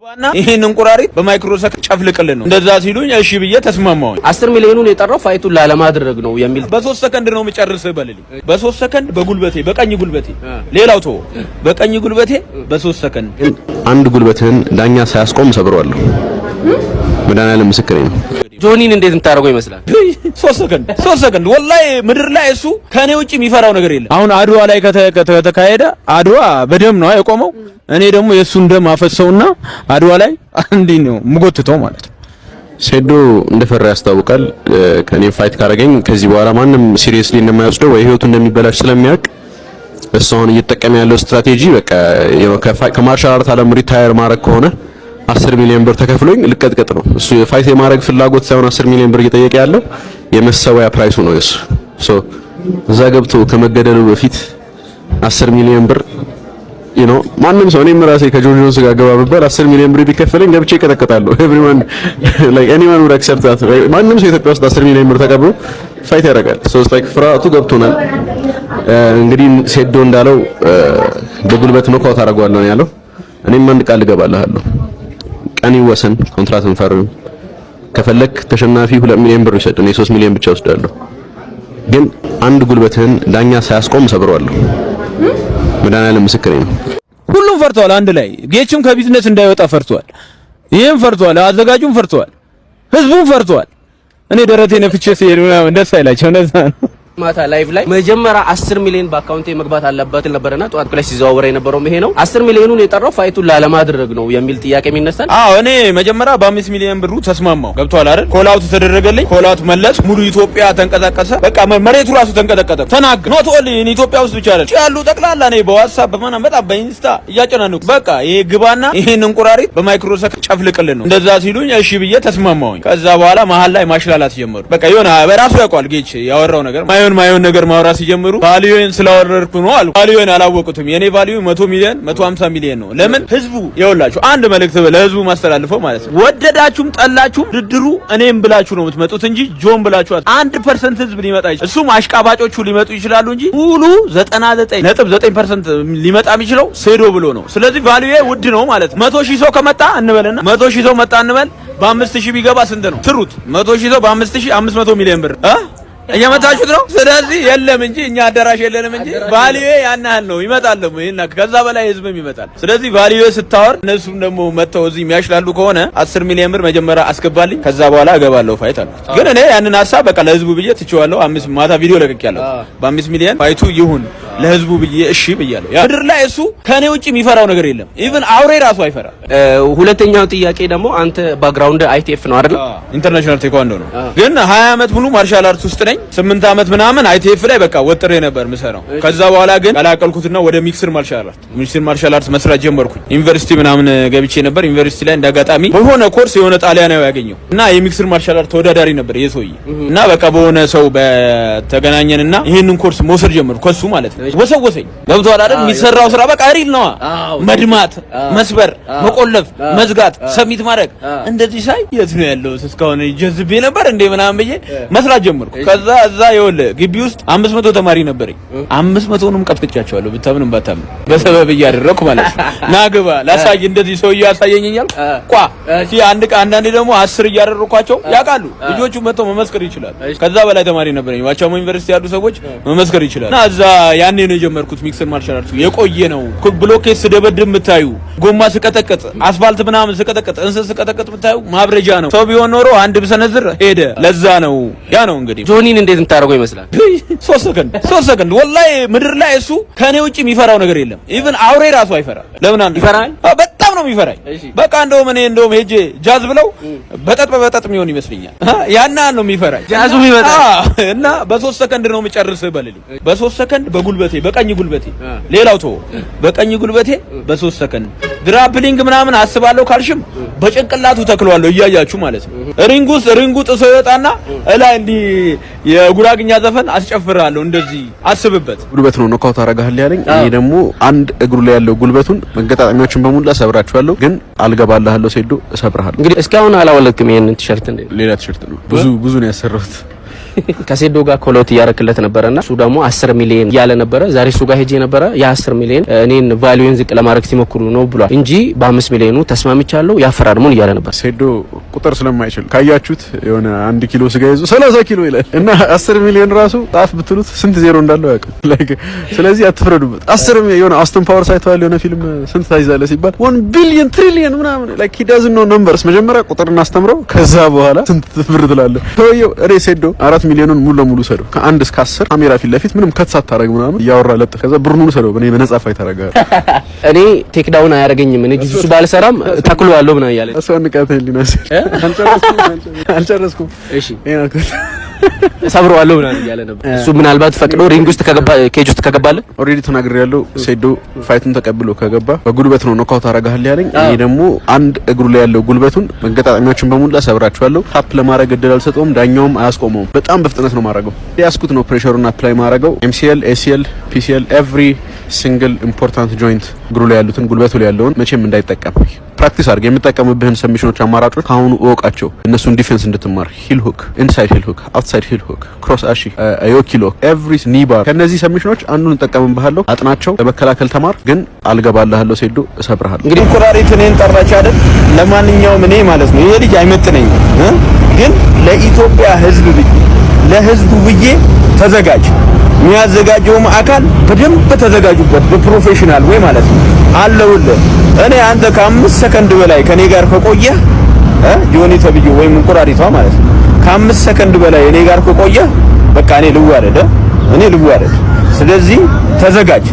እና ይሄን እንቁራሪት በማይክሮሰከንድ ጨፍልቅልን ነው። እንደዛ ሲሉኝ እሺ ብዬ ተስማማሁኝ። 10 ሚሊዮኑን የጠራው fight ኡን ላለማድረግ ነው የሚል። በ3 ሰከንድ ነው የምጨርስህ በልልኝ። በ3 ሰከንድ በጉልበቴ፣ በቀኝ ጉልበቴ፣ ሌላው ተወው፣ በቀኝ ጉልበቴ በ3 ሰከንድ። ግን አንድ ጉልበትህን ዳኛ ሳያስቆም ሰብረዋለሁ። መድኃኒዓለም ምስክሬ ነው። ጆኒን እንዴት የምታደርገው ይመስላል? 3 ሰከንድ፣ 3 ሰከንድ። ወላሂ ምድር ላይ እሱ ከኔ ውጭ የሚፈራው ነገር የለም። አሁን አድዋ ላይ ከተካሄደ አድዋ በደም ነው የቆመው። እኔ ደግሞ የእሱን ደም አፈሰውና አድዋ ላይ እንዲህ ነው የምጎትተው ማለት ነው። ሴዶ እንደፈራ ያስታውቃል። ከኔ fight ካረገኝ ከዚህ በኋላ ማንም seriously እንደማይወስደው ወይ ህይወቱ እንደሚበላሽ ስለሚያውቅ እሱ አሁን እየተጠቀመ ያለው ስትራቴጂ በቃ ከ martial art ዓለም retire ማድረግ ከሆነ 10 ሚሊዮን ብር ተከፍሎኝ ልቀጥቀጥ ነው። እሱ የ fight የማድረግ ፍላጎት ሳይሆን 10 ሚሊዮን ብር እየጠየቀ ያለው የመሰወያ price ኡ ነው የሱ። So እዛ ገብቶ ከመገደሉ በፊት 10 ሚሊዮን ብር ማንም ሰው፣ እኔም ራሴ ከጆን ጆንስ ጋር ገባ ብባል 10 ሚሊዮን ብር ቢከፈለኝ ገብቼ እቀጠቅጣለሁ። Everyone, like, anyone would accept that. ማንም ሰው ኢትዮጵያ ውስጥ 10 ሚሊዮን ብር ተቀብሎ fight ያደርጋል። So it's like ፍርሃቱ ገብቶናል። እንግዲህ ሴዶ እንዳለው በጉልበት knockout አደርገዋለሁ ነው ያለው። እኔም አንድ ቃል እገባልሃለሁ። ቀን ይወሰን፣ ኮንትራት እንፈርም። ከፈለክ ተሸናፊ 2 ሚሊዮን ብር ይሰጥ፣ እኔ 3 ሚሊዮን ብቻ ወስዳለሁ። ግን አንድ ጉልበትህን ዳኛ ሳያስቆም ሰብረዋለሁ። መድኃኒዓለም ምስክሬ ነው። ሁሉም ፈርተዋል። አንድ ላይ ጌችም ከቢዝነስ እንዳይወጣ ፈርተዋል። ይህም ፈርተዋል። አዘጋጁም ፈርተዋል። ህዝቡም ፈርተዋል። እኔ ደረቴ ነፍቼ ሲሄድ ምናምን ደስ አይላቸው። እንደዛ ነው። ማታ live ላይ መጀመሪያ 10 ሚሊዮን በ account ኤ መግባት አለበት ነበርና ጠዋት ላይ ሲዘዋወር የነበረው ይሄ ነው። 10 ሚሊዮኑን የጠራው fight ኡን ላለማድረግ ነው የሚል ጥያቄ ይነሳል። አዎ፣ እኔ መጀመሪያ በ5 ሚሊዮን ብሩ ተስማማው። ገብቶሃል አይደል? Call out ተደረገልኝ። Call out መለስ። ሙሉ ኢትዮጵያ ተንቀሳቀሰ። በቃ መሬቱ ራሱ ተንቀጠቀጠ። ተናግ not only ኢትዮጵያ ውስጥ ብቻ አይደል ያሉ ጠቅላላ እኔ በ WhatsApp በምናምን በጣም በ Insta እያጨናነቁ በቃ ይሄ ግባና ይሄን እንቁራሪት በማይክሮሰከንድ ጨፍልቅልን ነው። እንደዛ ሲሉኝ እሺ ብዬ ተስማማሁኝ። ከዛ በኋላ መሀል ላይ ማሽላላት ጀመሩ። በቃ የሆነ በራሱ ያውቀዋል ጌች ያወራው ነገር ማይሆን ማይሆን ነገር ማውራት ሲጀምሩ value ን ስላወረድኩ ነው አሉ። Value ን አላወቁትም። የኔ value 100 ሚሊዮን፣ 150 ሚሊዮን ነው። ለምን ህዝቡ ይኸውላችሁ አንድ መልእክት ለህዝቡ ማስተላልፈው ማለት ነው። ወደዳችሁም ጠላችሁም ድድሩ እኔም ብላችሁ ነው የምትመጡት እንጂ ጆን ብላችሁ 1% ህዝብ ሊመጣ ይችላል። እሱም አሽቃባጮቹ ሊመጡ ይችላሉ እንጂ ሙሉ 99.9% ሊመጣ የሚችለው ሴዶ ብሎ ነው። ስለዚህ value ውድ ነው ማለት ነው። 100,000 ሰው ከመጣ እንበልና 100,000 ሰው መጣ እንበል፣ በ5,000 ቢገባ ስንት ነው? ስሩት። 100,000 ሰው በ5,000 500 ሚሊዮን ብር እየመታችሁት ነው። ስለዚህ የለም እንጂ እኛ አዳራሽ የለንም እንጂ value ያን ያህል ነው። ይመጣል ደግሞ ይሄን ከዛ በላይ ህዝብም ይመጣል። ስለዚህ value ስታወር እነሱም ደግሞ መጥተው እዚህ የሚያሽላሉ ከሆነ 10 ሚሊዮን ብር መጀመሪያ አስገባልኝ፣ ከዛ በኋላ እገባለሁ fight አልኩት። ግን እኔ ያንን ሀሳብ በቃ ለህዝቡ ብዬ ትቼዋለሁ። አምስት ማታ ቪዲዮ ለቅቄያለሁ። በ5 ሚሊዮን fight ኡ ይሁን ለህዝቡ ብዬ እሺ ብያለሁ። ያ ምድር ላይ እሱ ከኔ ውጭ የሚፈራው ነገር የለም። Even አውሬ ራሱ አይፈራ። ሁለተኛው ጥያቄ ደግሞ አንተ background ITF ነው አይደል? International ቴኳንዶ ነው። ግን 20 ዓመት ሙሉ martial art ውስጥ ነኝ። 8 ዓመት ምናምን ITF ላይ በቃ ወጥሬ ነበር ምሰራው። ከዛ በኋላ ግን ቀላቀልኩትና ወደ mixed martial art መስራት ጀመርኩኝ። ዩኒቨርሲቲ ምናምን ገብቼ ነበር። ዩኒቨርሲቲ ላይ እንዳጋጣሚ በሆነ ኮርስ የሆነ ጣሊያናዊ ያገኘው እና የ mixed martial art ተወዳዳሪ ነበር ይሄ ሰውዬ እና በቃ በሆነ ሰው በተገናኘንና ይሄንን ኮርስ መውሰድ ጀመርኩ ከሱ ማለት ነው። ወሰወሰኝ። ገብቶሃል አይደል? የሚሰራው ስራ በቃ real ነዋ። መድማት፣ መስበር፣ መቆለፍ፣ መዝጋት፣ submit ማድረግ እንደዚህ ሳይ የት ነው ያለው እስካሁን ጀዝቤ ነበር እንዴ ምናምን ብዬ መስራት ጀመርኩ። ከዛ እዛ ይኸውልህ ግቢ ውስጥ 500 ተማሪ ነበረኝ። 500ንም ቀጥቅጫቸዋለሁ ብታምንም ባታምንም በሰበብ እያደረኩ ማለት ነው። ና ግባ ላሳይ እንደዚህ ሰውዬው ያሳየኝ እያልኩ ቋ ሲ አንድ አንዳንዴ ደግሞ 10 እያደረኳቸው ያውቃሉ ልጆቹ መጥተው መመስከር ይችላሉ። ከዛ በላይ ተማሪ ነበረኝ። ዋቻሞ ዩኒቨርሲቲ ያሉ ሰዎች መመስከር ይችላሉ። እና እዛ ያኔ ነው የጀመርኩት mixed martial art ኡ የቆየ ነው። ብሎኬት ስደበድብ የምታዩ፣ ጎማ ስቀጠቅጥ፣ አስፋልት ምናምን ስቀጠቅጥ፣ እንስት ስቀጠቅጥ የምታዩ ማብረጃ ነው። ሰው ቢሆን ኖሮ አንድ ብሰነዝር ሄደ። ለዛ ነው ያ ነው እንግዲህ። ጆኒን እንዴት የምታደርገው ይመስላል? 3 ሰከንድ፣ 3 ሰከንድ። ወላሂ ምድር ላይ እሱ ከኔ ውጭ የሚፈራው ነገር የለም። Even አውሬ ራሱ አይፈራ። ለምን አንድ ይፈራል? አዎ፣ በጣም ነው የሚፈራኝ። በቃ እንደውም እኔ እንደውም ሄጄ ጃዝ ብለው በጠጥ በበጠጥ የሚሆን ይመስለኛል። ያን ያህል ነው የሚፈራኝ። ጃዙም ይመጣል። አዎ፣ እና በ3 ሰከንድ ነው የምጨርስህ በልልኝ። በ3 ሰከንድ በጉልበቴ፣ በቀኝ ጉልበቴ፣ ሌላው ተወው፣ በቀኝ ጉልበቴ በ3 ሰከንድ። Grappling ምናምን አስባለሁ ካልሽም በጭንቅላቱ ተክለዋለሁ እያያችሁ ማለት ነው። Ring ውስጥ ring ኡ ጥሶ ይወጣና እላይ እንዲህ የጉራግኛ ዘፈን አስጨፍራለሁ። እንደዚህ አስብበት። ጉልበት ነው knockout አደርግሃለሁ ያለኝ። እኔ ደግሞ አንድ እግሩ ላይ ያለው ጉልበቱን መገጣጠሚያዎችን በሙላ ሰብራችኋለሁ፣ ግን አልገባልሃለሁ ሴዶ እሰብርሃለሁ። እንግዲህ እስካሁን አላወለቅም ይሄንን ቲሸርት እንዴ? ሌላ ቲሸርት ነው። ብዙ ብዙ ነው ያሰራሁት። ከሴዶ ጋር call out እያረክለት ነበረና እሱ ደግሞ 10 ሚሊዮን እያለ ነበረ። ዛሬ እሱ ጋር ሄጄ ነበረ። የ10 ሚሊዮን እኔን value ን ዝቅ ለማድረግ ሲሞክሩ ነው ብሏል እንጂ በ5 ሚሊዮኑ ተስማምቻለሁ፣ ያፈራርሙን እያለ ነበር። ሴዶ ቁጥር ስለማይችል ካያችሁት የሆነ 1 ኪሎ ስጋ ይዞ 30 ኪሎ ይላል እና 10 ሚሊዮን ራሱ ጣፍ ብትሉት ስንት ዜሮ እንዳለው አያውቅም። Like ስለዚህ አትፍረዱበት። 10 የሆነ Austin Powers አይተዋል? የሆነ ፊልም ስንት ታይዛለህ ሲባል 1 billion trillion ምናምን። Like he doesn't know numbers። መጀመሪያ ቁጥር እናስተምረው፣ ከዛ በኋላ ስንት ብር ትላለህ። ሰውየው እኔ ሴዶ 4 ሚሊዮኑን ሙሉ ለሙሉ ሰደው፣ ከ1 እስከ 10 ካሜራ ፊት ለፊት ምንም cut ሳታረግ ምናምን እያወራ ለጥ፣ ከዛ ብሩን ሰደው፣ እኔ በነጻ fight አደርጋለሁ። እኔ take down አያደርገኝም፣ እኔ ጂጂትሱ ባልሰራም ተክሎዋለሁ ምናምን እያለ። እሷ ንቃተ ህሊና አልጨረስኩም፣ አልጨረስኩም። እሺ፣ ሰብረዋለሁ ምናምን እያለ ነበር። እሱ ምናልባት ፈቅዶ ring ውስጥ ከገባ፣ cage ውስጥ ከገባለ Already ተናግሬያለሁ። ሴዶ fight ኡን ተቀብሎ ከገባ በጉልበት ነው knockout አረጋለሁ ያለኝ። እኔ ደግሞ አንድ እግሩ ላይ ያለው ጉልበቱን መገጣጠሚያዎችን በሙላ ሰብራቸዋለሁ። Tap ለማድረግ እድል አልሰጠውም፣ ዳኛውም አያስቆመውም። በጣም በፍጥነት ነው ማድረገው። ያስኩት ነው pressure ኡን apply ማድረገው። MCL፣ ACL፣ PCL፣ every single important joint እግሩ ላይ ያሉትን፣ ጉልበቱ ላይ ያለውን መቼም እንዳይጠቀም practice አድርግ። የምጠቀምብህን submission ኦች አማራጮች ከአሁኑ እወቃቸው። እነሱን defense እንድትማር heel hook፣ inside heel hook፣ outside heel hook፣ cross ashi፣ yoke lock፣ every knee bar፣ ከነዚህ submission ኦች አንዱን እጠቀምብሃለሁ። አጥናቸው፣ ለመከላከል ተማር። ግን አልገባልሃለሁ ሴዶ፣ እሰብርሃለሁ። እንግዲህ እንቁራሪት እኔን ጠራች አይደል? ለማንኛውም እኔ ማለት ነው ይሄ ልጅ አይመጥነኝም፣ ግን ለኢትዮጵያ ሕዝብ ብዬ፣ ለሕዝቡ ብዬ ተዘጋጅ። የሚያዘጋጀውም አካል በደንብ ተዘጋጁበት፣ በ professional ወይ ማለት ነው አለውልህ። እኔ አንተ ከ5 ሰከንድ በላይ ከኔ ጋር ከቆየህ፣ ጆኒ ተብዬው ወይም እንቁራሪቷ ማለት ነው፣ ከ5 ሰከንድ በላይ እኔ ጋር ከቆየህ በቃ እኔ ልዋረድ፣ እኔ ልዋረድ። ስለዚህ ተዘጋጅ፣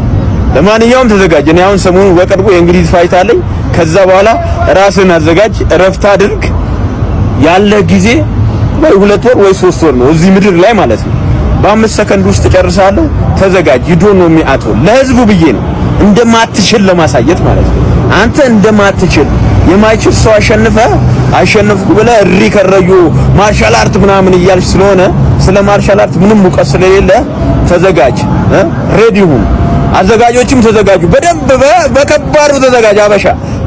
ለማንኛውም ተዘጋጅ። እኔ አሁን ሰሞኑን በቅርቡ የእንግሊዝ fight አለኝ። ከዛ በኋላ ራስን አዘጋጅ፣ እረፍት አድርግ። ያለ ጊዜ ወይ 2 ወር ወይ 3 ወር ነው እዚህ ምድር ላይ ማለት ነው። በ5 ሰከንድ ውስጥ ጨርሳለሁ። ተዘጋጅ። You don't know me at all። ለህዝቡ ብዬ ነው፣ እንደማትችል ለማሳየት ማለት ነው። አንተ እንደማትችል፣ የማይችል ሰው አሸንፈ አሸነፍኩ ብለህ እሪ ከረዩ martial art ምናምን እያልሽ ስለሆነ፣ ስለ martial art ምንም እውቀት ስለሌለ ተዘጋጅ፣ ready ሁን። አዘጋጆችም ተዘጋጁ፣ በደንብ በከባዱ ተዘጋጅ። አበሻ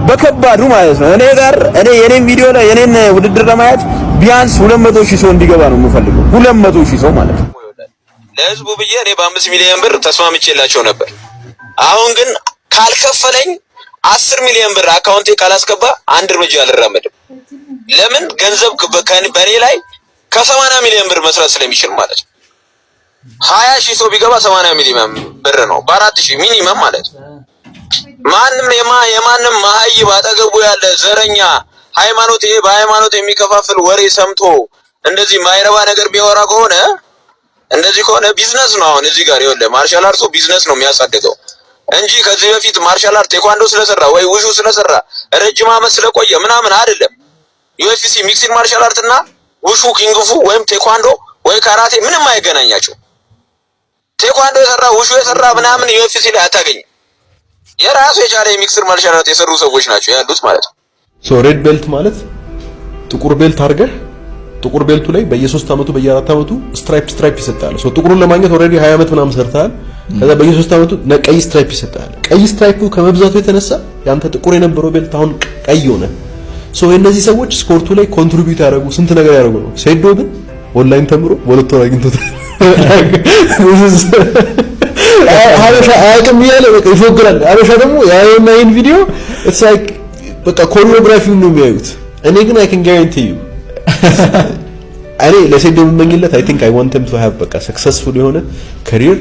በከባዱ ማለት ነው። እኔ ጋር እኔ የኔን ቪዲዮ ላይ የኔን ውድድር ለማየት ቢያንስ 200 ሺህ ሰው እንዲገባ ነው የምፈልገው። 200 ሺህ ሰው ማለት ነው። ለህዝቡ ብዬ እኔ በ5 ሚሊዮን ብር ተስማምቼላቸው ነበር። አሁን ግን ካልከፈለኝ፣ 10 ሚሊዮን ብር አካውንቴ ካላስገባ አንድ እርምጃ አልራመድም። ለምን? ገንዘብ በእኔ ላይ ከ80 ሚሊዮን ብር መስራት ስለሚችል ማለት ነው። 20 ሺህ ሰው ቢገባ 80 ሚሊዮን ብር ነው፣ በ4,000 minimum ማለት ነው። ማንም የማንም መሀይብ አጠገቡ ያለ ዘረኛ ሃይማኖት፣ ይሄ በሃይማኖት የሚከፋፍል ወሬ ሰምቶ እንደዚህ ማይረባ ነገር ቢያወራ ከሆነ፣ እንደዚህ ከሆነ ቢዝነስ ነው። አሁን እዚህ ጋር ይኸውልህ martial art ኡ ቢዝነስ ነው የሚያሳድገው እንጂ ከዚህ በፊት martial art ቴኳንዶ ስለሰራ ወይ ውሹ ስለሰራ፣ ረጅም ዓመት ስለቆየ ምናምን አይደለም። UFC፣ mixed martial art እና ውሹ፣ ኩንግፉ ወይም ቴኳንዶ ወይ ካራቴ ምንም አይገናኛቸው። ቴኳንዶ የሰራ፣ ውሹ የሰራ ምናምን UFC ላይ አታገኝም። የራሱ የቻለ የ mixed martial art የሰሩ ሰዎች ናቸው ያሉት ማለት ነው። So red belt ማለት ጥቁር belt አድርገህ ጥቁር belt ኡ ላይ በየ3 አመቱ በየ4 አመቱ stripe stripe ይሰጣል። So ጥቁሩን ለማግኘት already 20 አመት ምናምን ሰርተሃል። ከዛ በየ3 አመቱ ቀይ stripe ይሰጣል። ቀይ stripe ኡ ከመብዛቱ የተነሳ ያንተ ጥቁር የነበረው belt አሁን ቀይ ሆነ። So የእነዚህ ሰዎች ስፖርቱ ላይ contribute ያደረጉ፣ ስንት ነገር ያደረጉ ነው። ሴዶ ግን ኦንላይን ተምሮ በ2 ወር አግኝቶታል። ሀበሻ አያውቅም እያለ በቃ ይፎግራል። ሀበሻ ደግሞ ያየውና ይሄን ቪዲዮ it's like በቃ choreography ውን ነው የሚያዩት። እኔ ግን I can guarantee you፣ እኔ ለሴዶ የምመኝለት I think I want him to have በቃ successful የሆነ career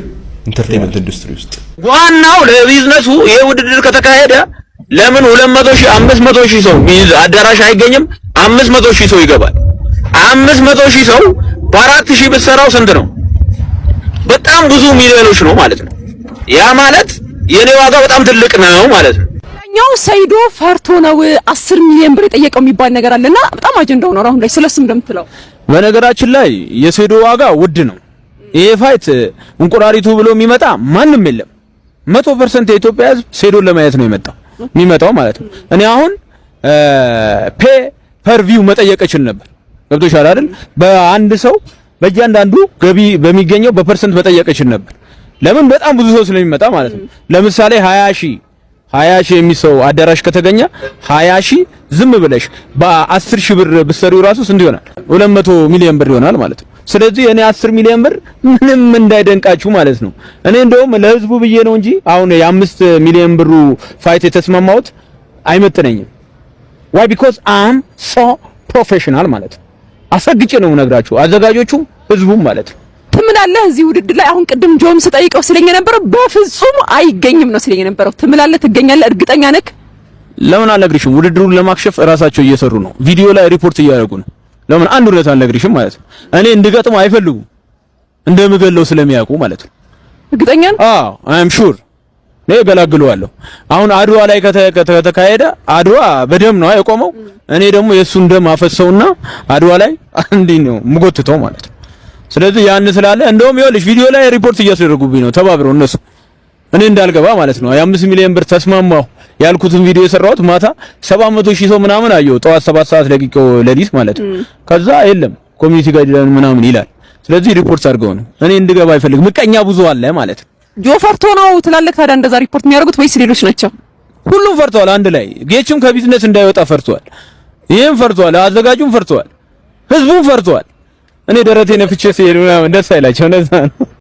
entertainment industry ውስጥ። ዋናው ለቢዝነሱ ይሄ ውድድር ከተካሄደ ለምን 200 ሺህ 500 ሺህ ሰው አዳራሽ አይገኝም? 500 ሺህ ሰው ይገባል። 500 ሺህ ሰው በ4,000 ብትሰራው ስንት ነው? በጣም ብዙ ሚሊዮኖች ነው ማለት ነው። ያ ማለት የኔ ዋጋ በጣም ትልቅ ነው ማለት ነው። ኛው ሰይዶ ፈርቶ ነው 10 ሚሊዮን ብር የጠየቀው የሚባል ነገር አለና በጣም አጀንዳው ነው አሁን ላይ። ስለሱም እንደምትለው? በነገራችን ላይ የሴዶ ዋጋ ውድ ነው። ይሄ fight እንቁራሪቱ ብሎ የሚመጣ ማንም የለም። 100% የኢትዮጵያ ሕዝብ ሴዶን ለማየት ነው የሚመጣው ማለት ነው። እኔ አሁን pay per view መጠየቅ እችል ነበር። ገብቶሻል አይደል? በአንድ ሰው በእያንዳንዱ ገቢ በሚገኘው በ percent መጠየቅ እችል ነበር። ለምን? በጣም ብዙ ሰው ስለሚመጣ ማለት ነው። ለምሳሌ 20 ሺህ የሚሰው አዳራሽ ከተገኘ 20 ሺህ ዝም ብለሽ በ10 ሺህ ብር ብትሰሪው ራሱ ስንት ይሆናል? 200 ሚሊዮን ብር ይሆናል ማለት ነው። ስለዚህ እኔ 10 ሚሊዮን ብር ምንም እንዳይደንቃችሁ ማለት ነው። እኔ እንደውም ለህዝቡ ብዬ ነው እንጂ አሁን የ5 ሚሊዮን ብሩ fight የተስማማሁት አይመጥነኝም። Why? Because I'm so professional ማለት ነው። አስረግጬ ነው የምነግራችሁ፣ አዘጋጆቹም ህዝቡም ማለት ነው። ትምላለህ እዚህ ውድድር ላይ? አሁን ቅድም ጆም ስጠይቀው ሲለኝ የነበረው በፍጹም አይገኝም ነው ሲለኝ የነበረው። ትምላለህ፣ ትገኛለህ፣ እርግጠኛ ነህ? ለምን አልነግርሽም? ውድድሩን ለማክሸፍ እራሳቸው እየሰሩ ነው። ቪዲዮ ላይ ሪፖርት እያደረጉ ነው። ለምን አንድ እውነት አልነግርሽም ማለት ነው። እኔ እንድገጥም አይፈልጉም፣ እንደምገለው ስለሚያውቁ ማለት ነው። እርግጠኛ ነህ? አዎ፣ I am sure፣ እኔ እገላግለዋለሁ። አሁን አድዋ ላይ ከተካሄደ አድዋ በደም ነው የቆመው። እኔ ደግሞ የእሱን ደም አፈሰውና አድዋ ላይ እንዲህ ነው የምጎትተው ማለት ነው። ስለዚህ ያን ስላለ እንደውም ይኸውልሽ ቪዲዮ ላይ ሪፖርት እያስደረጉብኝ ነው ተባብረው እነሱ፣ እኔ እንዳልገባ ማለት ነው። የ5 ሚሊዮን ብር ተስማማሁ ያልኩትን ቪዲዮ የሰራሁት ማታ 700,000 ሰው ምናምን አየው። ጠዋት 7 ሰዓት ለቂቀው ሌሊት ማለት ነው። ከዛ የለም community guideline ምናምን ይላል። ስለዚህ ሪፖርት አድርገው ነው፣ እኔ እንድገባ አይፈልግም። ምቀኛ ብዙ አለ ማለት ነው። ጆ ፈርቶ ነው ትላለህ ታዲያ እንደዛ ሪፖርት የሚያደርጉት ወይስ ሌሎች ናቸው? ሁሉም ፈርተዋል። አንድ ላይ ጌችም ከቢዝነስ እንዳይወጣ ፈርተዋል። ይህም ፈርተዋል። አዘጋጁም ፈርተዋል። ህዝቡም ፈርተዋል። እኔ ደረቴ ነፍቼ ሲሄድ ምናምን ደስ አይላቸው። እንደዛ ነው።